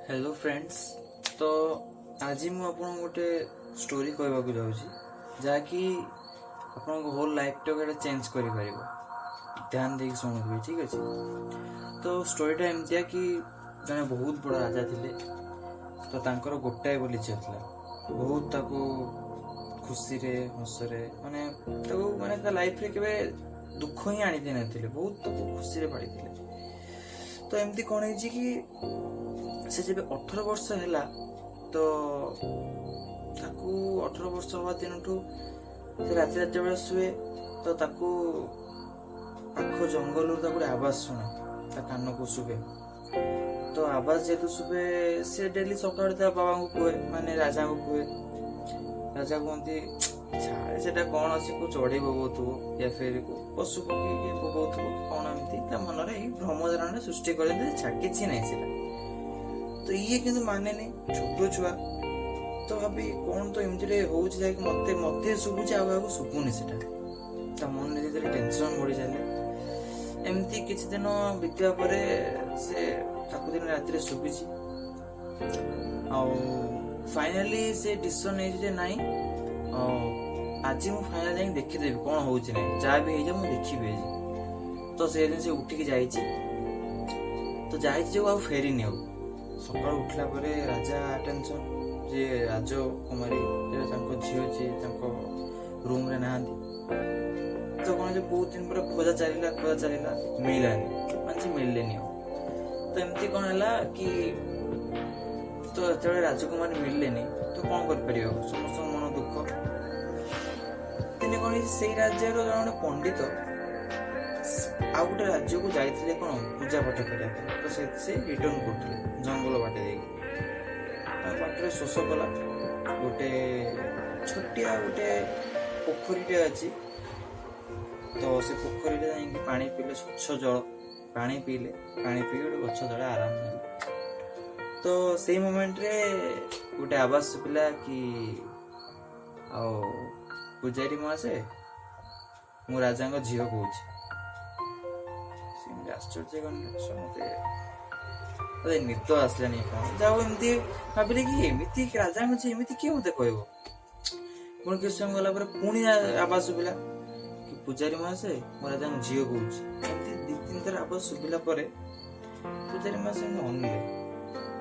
Hello friends, ତ ଆଜି ମୁଁ ଆପଣଙ୍କୁ ଗୋଟେ ଷ୍ଟୋରି କହିବାକୁ ଯାଉଛି, ଯାହାକି ଆପଣଙ୍କ ହୋଲ୍ ଲାଇଫଟାକୁ ଏଇଟା ଚେଞ୍ଜ କରିପାରିବ। ଧ୍ୟାନ ଦେଇକି ଶୁଣୁଥିବେ, ଠିକ୍ ଅଛି? ତ ଷ୍ଟୋରିଟା ଏମିତିଆ କି ଜଣେ ବହୁତ ବଡ଼ ରାଜା ଥିଲେ। ତ ତାଙ୍କର ଗୋଟାଏ ବୋଲି ଝିଅ ଥିଲା। ବହୁତ ତାକୁ ଖୁସିରେ, ହସରେ, ମାନେ ତାକୁ ମାନେ ତା ଲାଇଫରେ କେବେ ଦୁଃଖ ହିଁ ଆଣି ଦେଇନଥିଲେ। ବହୁତ ତାକୁ ଖୁସିରେ ପାଳିଥିଲେ। ତ ଏମିତି କ'ଣ ହେଇଛି କି ସେ ଯେବେ 18 ବର୍ଷ ହେଲା, ତ ତାକୁ 18 ବର୍ଷ ହବା ଦିନଠୁ ସେ ରାତି ରାତି ବେଳେ ଶୁଏ, ତ ତାକୁ ପାଖ ଜଙ୍ଗଲରୁ ତାକୁ ଗୋଟେ ଆବାଜ ଶୁଣେ, ତା କାନକୁ ଶୁଭେ। ତ ଆବାଜ ଯେହେତୁ ଶୁଭେ, ସେ ଡେଲି ସକାଳୁ ତା ବାବାଙ୍କୁ କୁହେ, ମାନେ ରାଜାଙ୍କୁ କୁହେ। ରାଜା କୁହନ୍ତି, "ଛାଡ଼େ, ସେଟା କଣ ଅଛି, କୋଉ ଚଢେଇ ବୋବଉଥିବ ୟା ଫେର କୋଉ ପଶୁ ପକ୍ଷୀ କିଏ ବୋବଉଥିବ କି କଣ।" ଏମିତି ତା ମନରେ ଏଇ ଭ୍ରମ ଧାରଣା ସୃଷ୍ଟି କରନ୍ତି, ଛାଡ଼, କିଛି ନାହିଁ ସେଟା। ତ ଇଏ କିନ୍ତୁ ମାନେନି, ଛୋଟ ଛୁଆ ତ। ଭାବି କଣ ତ ଏମିତି ଟିକେ ହଉଛି, ଯାଇକି ମତେ ମତେ ଶୁଭୁଛି, ଆଉ କାହାକୁ ଶୁଭୁନି ସେଟା। ତା ମନରେ ଧୀରେ ଧୀରେ ଟେନସନ ବଢି ଚାଲେ। ଏମିତି କିଛି ଦିନ ବିତିବା ପରେ ସେ ତାକୁ ଦିନ ରାତିରେ ଶୁଭିଛି ଆଉ ଫାଇନାଲି ସେ ଡିସିସନ ନେଇଛି ଯେ ନାଇଁ, ଆଉ ଆଜି ମୁଁ ଫାଇନାଲ ଯାଇକି ଦେଖିଦେବି କଣ ହଉଛି। ନାହିଁ, ଯାହା ବି ହେଇଯାଉ, ମୁଁ ଦେଖିବି ଆଜି। ତ ସେଦିନ ସେ ଉଠିକି ଯାଇଛି। ତ ଯାଇଛି ଯୋଉ ଆଉ ଫେରିନି। ଆଉ ସକାଳୁ ଉଠିଲା ପରେ ରାଜା ଟେନସନ ଯେ ରାଜକୁମାରୀ, ଯେ ତାଙ୍କ ଝିଅ ଯିଏ, ତାଙ୍କ ରୁମରେ ନାହାନ୍ତି। ତ କଣ ଯେ ବହୁତ ଦିନ ପରେ ଖୋଜା ଚାଲିଲା, ଖୋଜା ଚାଲିଲା, ମିଳିଲାନି, ମାନେ ସେ ମିଳିଲେନି ଆଉ। ତ ଏମିତି କଣ ହେଲା କି ତ ଯେତେବେଳେ ରାଜକୁମାରୀ ମିଳିଲେନି, ତ କଣ କରିପାରିବ? ସମସ୍ତଙ୍କ ମନ ଦୁଃଖ। ଦିନେ କଣ ହେଇଛି, ସେଇ ରାଜ୍ୟର ଜଣେ ପଣ୍ଡିତ ଆଉ ଗୋଟେ ରାଜ୍ୟକୁ ଯାଇଥିଲେ କଣ ପୂଜା ପାଠ କରିବା ପାଇଁ। ତ ସେ ରିଟର୍ନ କରୁଥିଲେ ଜଙ୍ଗଲ ବାଟେ ଦେଇକି। ତାଙ୍କ ବାଟରେ ଶୋଷ କଲା। ଗୋଟେ ଛୋଟିଆ ଗୋଟେ ପୋଖରୀଟେ ଅଛି। ତ ସେ ପୋଖରୀରେ ଯାଇକି ପାଣି ପିଇଲେ, ସ୍ୱଚ୍ଛ ଜଳ ପାଣି ପିଇଲେ। ପାଣି ପିଇ ଗୋଟେ ଗଛ ତଳେ ଆରାମ ନେଲେ। ତ ସେଇ ମୋମେଣ୍ଟରେ ଗୋଟେ ଆବାଜ ଶୁଭିଲା କି, "ଆଉ ପୂଜାରୀ ମହାଶୟ, ମୁଁ ରାଜାଙ୍କ ଝିଅ କହୁଛି।" ସେ ଏମିତି ଆଶ୍ଚର୍ଯ୍ୟ କଲେ। ମତେ ମତେ ନିଦ ଆସିଲାନି କଣ, ଯାଉ ଏମିତି ଭାବିଲେ କି ଏମିତି ରାଜାଙ୍କ ଝିଅ, ଏମିତି କିଏ ମତେ କହିବ? ପୁଣି କିଛି ସମୟ ଗଲା ପରେ ପୁଣି ଆବାଜ ଶୁଭିଲା କି, "ପୂଜାରୀ ମହାଶୟ, ମୁଁ ରାଜାଙ୍କ ଝିଅ କହୁଛି।" ଏମିତି ଦି ତିନି ଥର ଆବାଜ ଶୁଭିଲା ପରେ ପୂଜାରୀ ମହାଶୟ ଏମିତି ଅନେଇଲେ।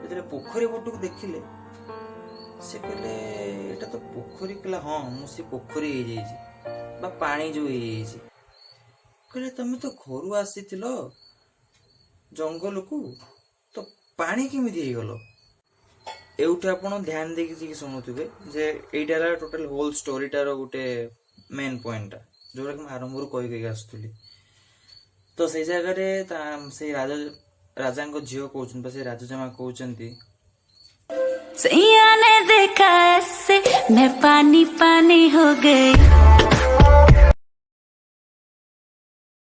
ଯେତେବେଳେ ପୋଖରୀ ପଟକୁ ଦେଖିଲେ, ସେ କହିଲେ, "ଏଇଟା ତ ପୋଖରୀ।" କହିଲା, "ହଁ, ମୁଁ ସେ ପୋଖରୀ ହେଇଯାଇଛି ବା ପାଣି ଯୋଉ ହେଇଯାଇଛି।" କହିଲେ, "ତମେ ତ ଘରୁ ଆସିଥିଲ ଜଙ୍ଗଲକୁ, ତ ପାଣି କେମିତି ହେଇଗଲ?" ଏଇଠୁ ଆପଣ ଧ୍ୟାନ ଦେଇକି ଟିକେ ଶୁଣୁଥିବେ ଯେ ଏଇଟା ହେଲା ଟୋଟାଲ ହୋଲ୍ ଷ୍ଟୋରିଟାର ଗୋଟେ ମେନ୍ ପଏଣ୍ଟଟା, ଯୋଉଟା କି ମୁଁ ଆରମ୍ଭରୁ କହି କହିକି ଆସୁଥିଲି। ତ ସେଇ ଜାଗାରେ ତା ସେଇ ରାଜାଙ୍କ ଝିଅ କହୁଛନ୍ତି ବା ସେଇ ରାଜଜେମା କହୁଛନ୍ତି, सैया ने देखा ऐसे, मैं पानी पानी हो गई।